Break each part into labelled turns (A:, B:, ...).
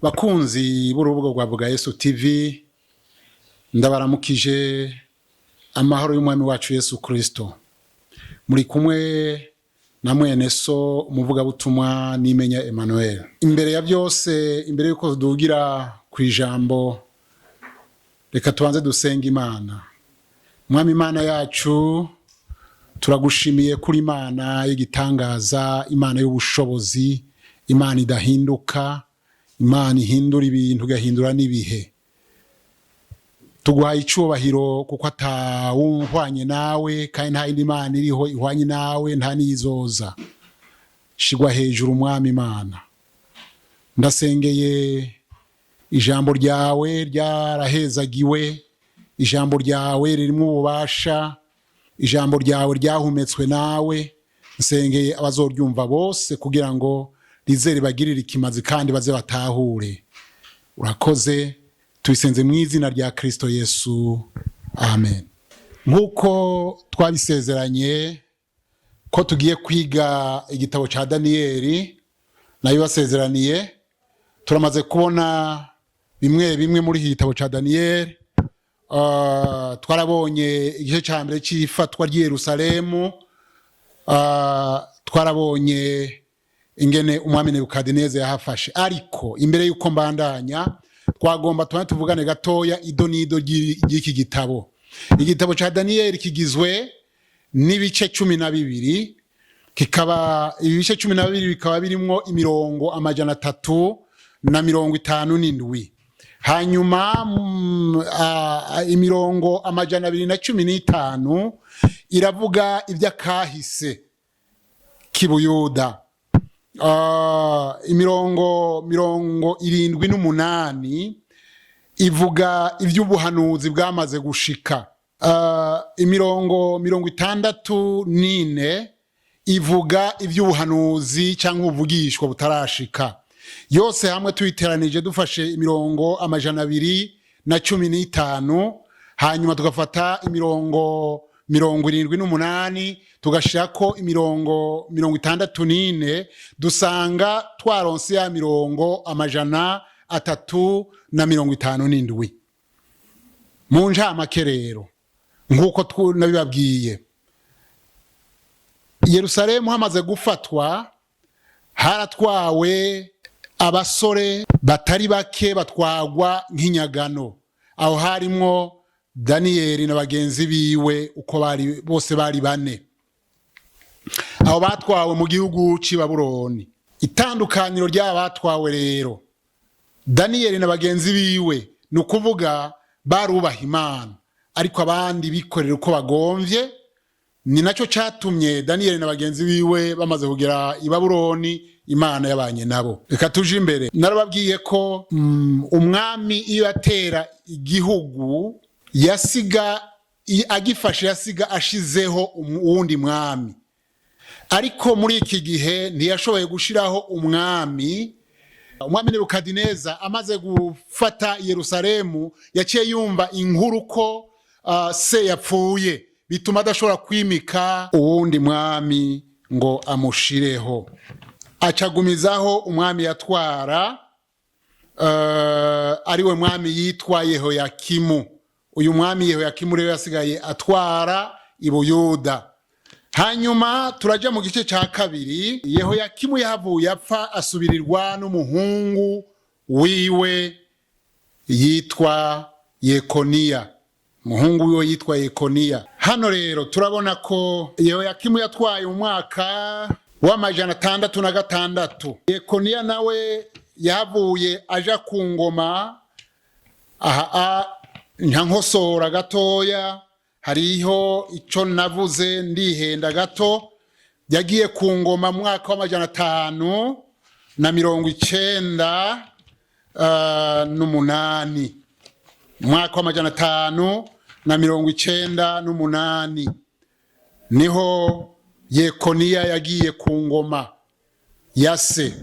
A: Bakunzi b'urubuga rwa Vuga Yesu TV, ndabaramukije amahoro y'Umwami wacu Yesu Kristo. Muri kumwe na mwene so umuvugabutumwa Nimenya Emmanuel. Imbere ya byose, imbere y'uko tudugira ku ijambo, reka tubanze dusenga Imana. Mwami Imana yacu, turagushimiye kuri Imana y'igitangaza, Imana y'ubushobozi, Imana idahinduka, Imana ihindura ibintu igahindura n'ibihe. Tuguhaye icyubahiro kuko atawuhwanye nawe, kandi nta yindi Mana iriho ihwanye nawe, nta n'iyizoza. Shigwa hejuru, Umwami Imana. Ndasengeye ijambo ryawe, ryarahezagiwe, ijambo ryawe ririmo ububasha, ijambo ryawe ryahumetswe nawe. Nsengeye abazoryumva bose kugira ngo rize ribagirire ikimazi kandi baze batahure. Urakoze, tubisenze mu izina rya Kristo Yesu, amen. Nk'uko twabisezeranye ko tugiye kwiga igitabo cya Daniyeli, nabibasezeraniye, turamaze kubona bimwe bimwe muri iki gitabo cya Daniyeli. Twarabonye igice cya mbere cy'ifatwa ry'i Yerusalemu. Twarabonye ingene umwami Nebukadineza yahafashe. Ariko imbere y'uko mbandanya, twagomba tubane tuvugane gatoya ido n'ido ry'iki gitabo. Igitabo cya Daniyeli kigizwe n'ibice 12, kikaba ibi bice 12 bikaba birimwo imirongo 357. Hanyuma imirongo 215 iravuga iby'akahise k'Ibuyuda. Imirongo 78 ivuga iby'ubuhanuzi bwamaze gushika. Imirongo 64 ivuga iby'ubuhanuzi cyangwa ubuvugishwa butarashika. Yose hamwe tuyiteranije, dufashe imirongo 215, hanyuma tugafata imirongo 78, tugashirako imirongo 64, dusanga twaronse ya mirongo 357. Mu ncamake rero, nk'uko nabibabwiye, Yerusalemu hamaze gufatwa haratwawe abasore batari bake, batwagwa nk'inyagano. Aho harimwo Daniyeli na bagenzi biwe uko bari bose, bari bane. Aho batwawe mu gihugu cy'i Babuloni. Itandukaniro ry'aba batwawe rero, Daniyeli na bagenzi biwe, ni ukuvuga barubaha Imana, ariko abandi bikorera uko bagomvye. Ni nacyo cyatumye Daniyeli na bagenzi biwe bamaze kugera i Babuloni, Imana yabanye nabo. Reka tuje imbere. Narababwiye ko umwami iyo yatera igihugu, yasiga agifashe, yasiga ashizeho uwundi mwami. Ariko muri iki gihe ntiyashoboye gushiraho umwami. Umwami Nebukadineza amaze gufata Yerusalemu, yaciye yumva inkuru ko se yapfuye, bituma adashobora kwimika uwundi mwami ngo amushireho, acagumizaho umwami yatwara, ariwe mwami yitwa Yehoyakimu. Uyu mwami Yehoyakimu rero yasigaye atwara i Buyuda. Hanyuma turaja mu gice cya kabiri. Yehoyakimu yahavuye apfa, asubirirwa n'umuhungu wiwe yitwa Yekoniya. Umuhungu wiwe yitwa Yekoniya. Hano rero turabona ko Yehoyakimu yatwaye mu mwaka w'606. Yekoniya nawe yahavuye aja ku ngoma. Aha nka nkosora gatoya, hariho ico navuze ndihenda gato. Yagiye ku ngoma mu mwaka w'598. Umwaka w'598 niho Yekoniya yagiye ku ngoma ya se.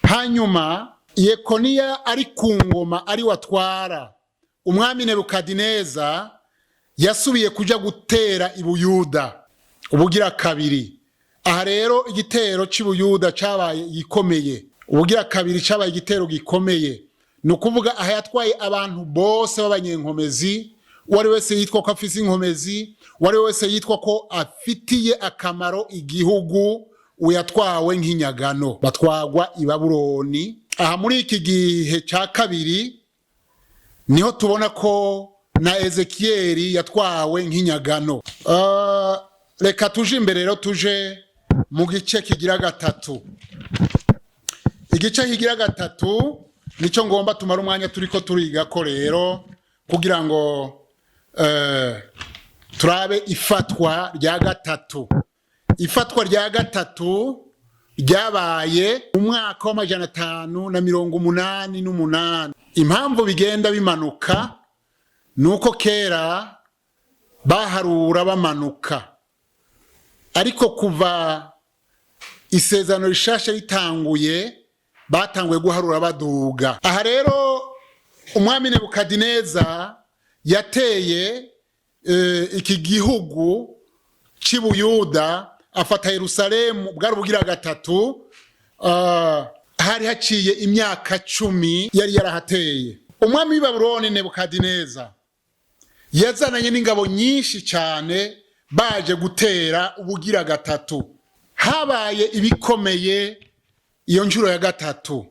A: Hanyuma Yekoniya ari ku ngoma, ari watwara, umwami Nebukadineza yasubiye kuja gutera i Buyuda ubugira kabiri. Aha rero igitero cy'i Buyuda cyabaye igikomeye. Ubugira kabiri cyabaye igitero gikomeye, ni ukuvuga aha yatwaye abantu bose b'abanyenkomezi, uwo ari wese yitwa ko afise inkomezi, uwo ari wese yitwa ko afitiye akamaro igihugu, uyatwawe nk'inyagano, batwagwa i Babuloni. Aha muri iki gihe cya kabiri niho tubona ko na Ezekiyeli yatwawe nk'inyagano. Reka tuje imbere rero, tuje mu gice kigira gatatu. Igice kigira gatatu nicyo ngomba tumara umwanya turi ko turiga ko rero, kugira ngo turabe ifatwa rya gatatu. Ifatwa rya gatatu ryabaye mu mwaka wa 588. Impamvu bigenda bimanuka ni uko kera baharura bamanuka, ariko kuva Isezerano Rishasha ritanguye batanguye guharura baduga. Aha rero umwami Nebukadineza yateye iki gihugu cy'i Buyuda, afata Yerusalemu, bwari ubugira gatatu. Hari haciye imyaka 10 yari yarahateye. Umwami w'i Babuloni Nebukadineza yazananye n'ingabo nyinshi cyane, baje gutera ubugira gatatu. Habaye ibikomeye iyo nshuro ya gatatu.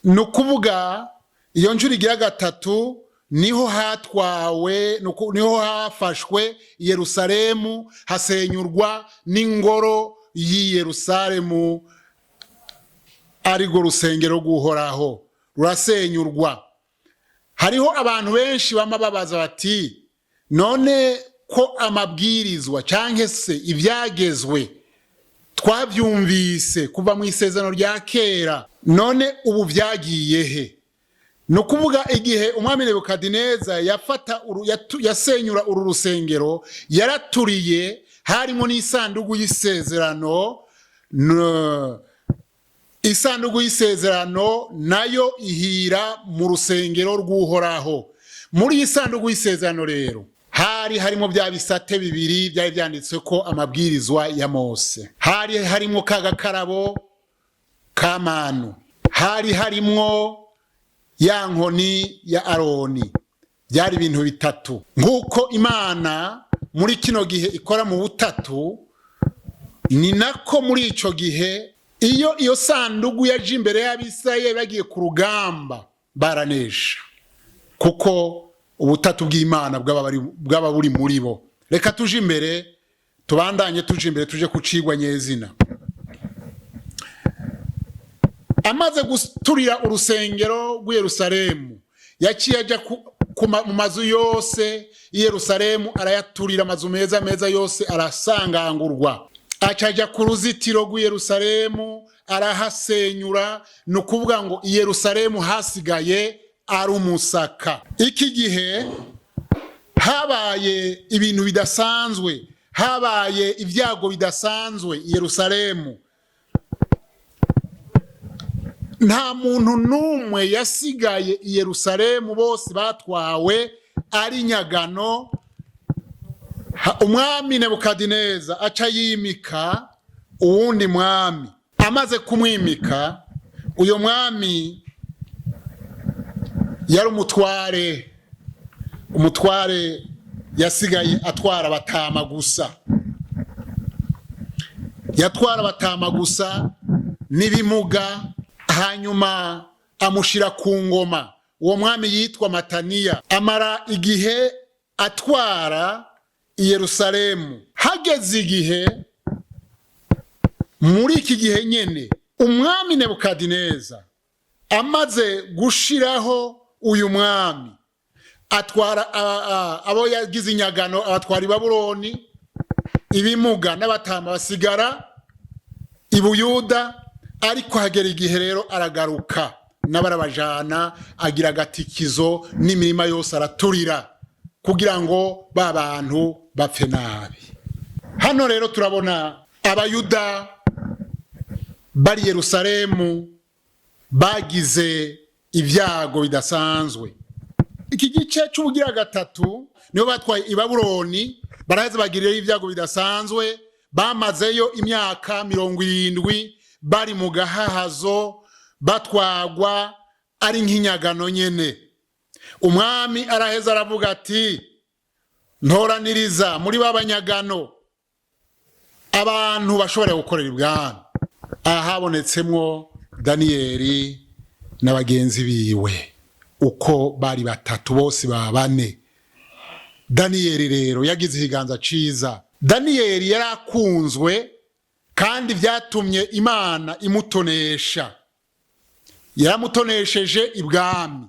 A: Ni ukuvuga iyo nshuro igira gatatu niho hatwawe, niho hafashwe Yerusalemu, hasenyurwa n'ingoro y'i Yerusalemu, arirwo rusengero rw'Uhoraho, rurasenyurwa. Hariho abantu benshi bama babaza bati: "None ko amabwirizwa cyangwa se ibyagezwe twabyumvise kuva mu Isezerano rya Kera, none ubu byagiye he?" Ni ukuvuga igihe umwami Nebukadineza yafata yasenyura uru rusengero, yaraturiye, harimo n'isanduku y'isezerano. Isanduku y'isezerano nayo ihira mu rusengero rw'Uhoraho. Muri iyi sanduku y'isezerano rero hari harimo bya bisate bibiri byari byanditswe ko amabwirizwa ya Mose, hari harimo ka gakarabo ka manu, hari harimwo ya nkoni ya Aroni. Byari ibintu bitatu. Nk'uko Imana muri kino gihe ikora mu butatu, ni nako muri icyo gihe iyo iyo sanduku yaje imbere y'Abisirayeli bagiye ku rugamba baranesha, kuko ubutatu bw'Imana bwaba buri muri bo. Reka tuje imbere, tubandanye, tuje imbere, tuje kucigwa nyezina. Amaze guturira urusengero rw'i Yerusalemu, yaciye ajya mu mazu yose y'i Yerusalemu, arayaturira, amazu meza meza yose arasangangurwa. Aca ajya ku ruzitiro rw'i Yerusalemu, arahasenyura. Ni ukuvuga ngo i Yerusalemu hasigaye ari umusaka. Iki gihe habaye ibintu bidasanzwe, habaye ibyago bidasanzwe i Yerusalemu. Nta muntu n'umwe yasigaye i Yerusalemu, bose batwawe ari nyagano. Umwami Nebukadineza aca yimika uwundi mwami. Amaze kumwimika, uyo mwami yari umutware, umutware yasigaye atwara abatama gusa, yatwara abatama gusa n'ibimuga. Hanyuma amushira ku ngoma. Uwo mwami yitwa Mataniya. Amara igihe atwara i Yerusalemu. Hageze igihe, muri iki gihe nyene umwami Nebukadineza amaze gushiraho uyu mwami, atwara abo yagize inyagano, abatwara i Babuloni, ibimuga n'abatama basigara i Buyuda. Ariko hagera igihe rero aragaruka, n'abarabajana, agira agatikizo n'imirima yose araturira, kugira ngo ba bantu bapfe nabi. Hano rero turabona Abayuda bari Yerusalemu bagize ibyago bidasanzwe. Iki gice cy'ubugira gatatu nibo batwaye i Babuloni, baraheza bagirirayo ibyago bidasanzwe. Bamazeyo imyaka 70 bari mu gahahazo, batwagwa ari nk'inyagano nyene. Umwami araheza aravuga ati: "Ntoraniriza muri b'abanyagano abantu bashobora gukorera ibwami." Aha habonetsemwo Daniyeli na bagenzi biwe uko bari batatu, bose baba bane. Daniyeli rero yagize ikiganza ciza. Daniyeli yari akunzwe kandi byatumye Imana imutonesha, yaramutonesheje ibwami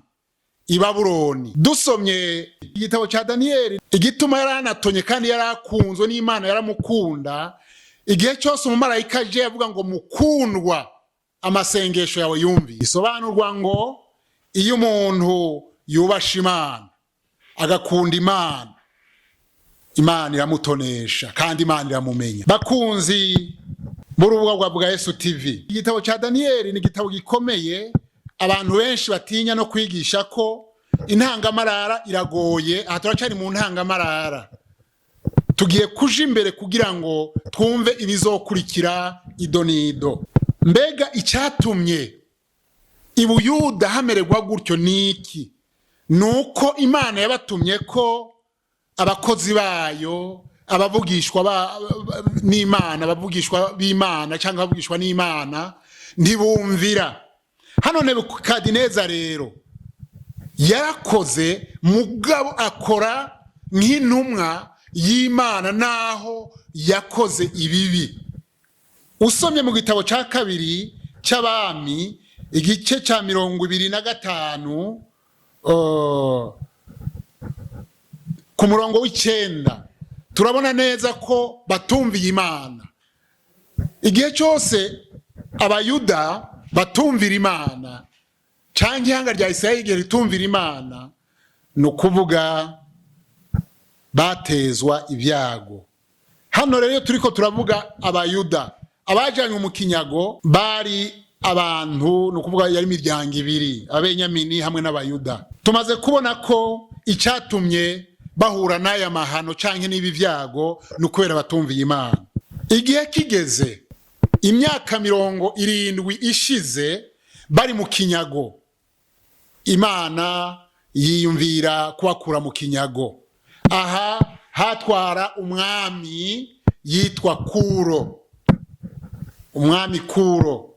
A: i Babuloni. Dusomye igitabo cya Daniyeli, igituma yari anatonye kandi yari akunzwe n'Imana, yaramukunda. Igihe cyose umumarayika aje yavuga ngo: "Mukundwa, amasengesho yawe yumvi." Bisobanurwa ngo iyo umuntu yubasha Imana, agakunda Imana, Imana iramutonesha kandi Imana iramumenya. Bakunzi b'urubuga rwa Yesu TV, igitabo cya Daniyeli ni igitabo gikomeye, abantu benshi batinya no kwigisha ko intangamarara iragoye. Aha turacari mu ntangamarara, tugiye kuja imbere kugira ngo twumve ibizokurikira ido n'ido. Mbega icyatumye i Buyuda hamererwa gutyo niki? Ni uko Imana yabatumye ko abakozi bayo, abavugishwa n'Imana, abavugishwa b'Imana cyangwa abavugishwa n'Imana, ntibumvira. Hano Nebukadineza rero yarakoze, mugabo akora nk'intumwa y'Imana naho yakoze ibibi. Usomye mu gitabo cya kabiri cy'Abami, igice cya 25, ku murongo w'9, turabona neza ko batumviye Imana. Igihe cyose Abayuda batumvira Imana cyangwa ihanga rya Isirayeli igihe ritumvira Imana, ni ukuvuga batezwa ibyago. Hano rero iyo turiko turavuga Abayuda abajanywe mu kinyago, bari abantu, ni ukuvuga yari imiryango ibiri, Abenyamini hamwe n'Abayuda. Tumaze kubona ko icyatumye bahura n'aya mahano canke n'ibi byago ni ukubera batumviye Imana. Igihe kigeze, imyaka 70 ishize bari mu kinyago, Imana yiyumvira kubakura mu kinyago. Aha hatwara umwami yitwa Kuro. Umwami Kuro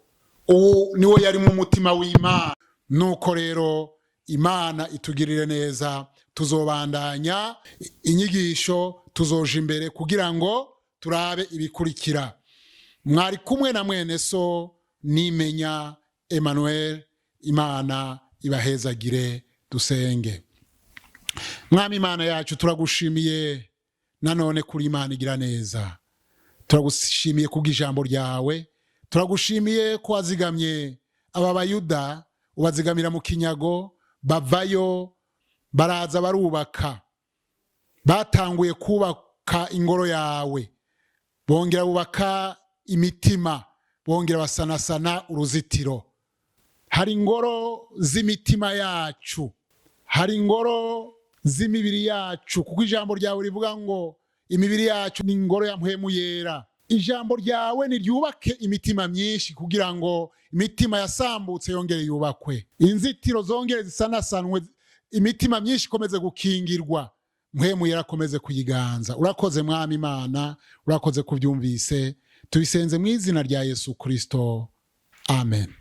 A: ubu niwo yari mu mutima w'Imana. Nuko rero Imana itugirire neza, tuzobandanya inyigisho, tuzoja imbere kugira ngo turabe ibikurikira. Mwari kumwe na mwene so Nimenya Emmanuel. Imana ibahezagire. Dusenge. Mwami Imana yacu, turagushimiye nanone kuri Imana igira neza. Turagushimiye kubw'ijambo ryawe. Turagushimiye ko wazigamye aba Bayuda, ubazigamira mu kinyago, bavayo baraza barubaka. Batanguye kubaka ingoro yawe, bongera bubaka imitima, bongera basanasana uruzitiro. Hari ingoro z'imitima yacu, hari ingoro z'imibiri yacu, kuko ijambo ryawe rivuga ngo imibiri yacu ni ingoro ya Mpwemu Yera. Ijambo ryawe niryubake imitima myinshi kugira ngo imitima yasambutse yongere yubakwe, inzitiro zongere zisanasanwe, imitima myinshi ikomeze gukingirwa, Mpwemu Yera akomeze kuyiganza. Urakoze Mwami Imana, urakoze kubyumvise. Tubisenze mu izina rya Yesu Kristo, amen.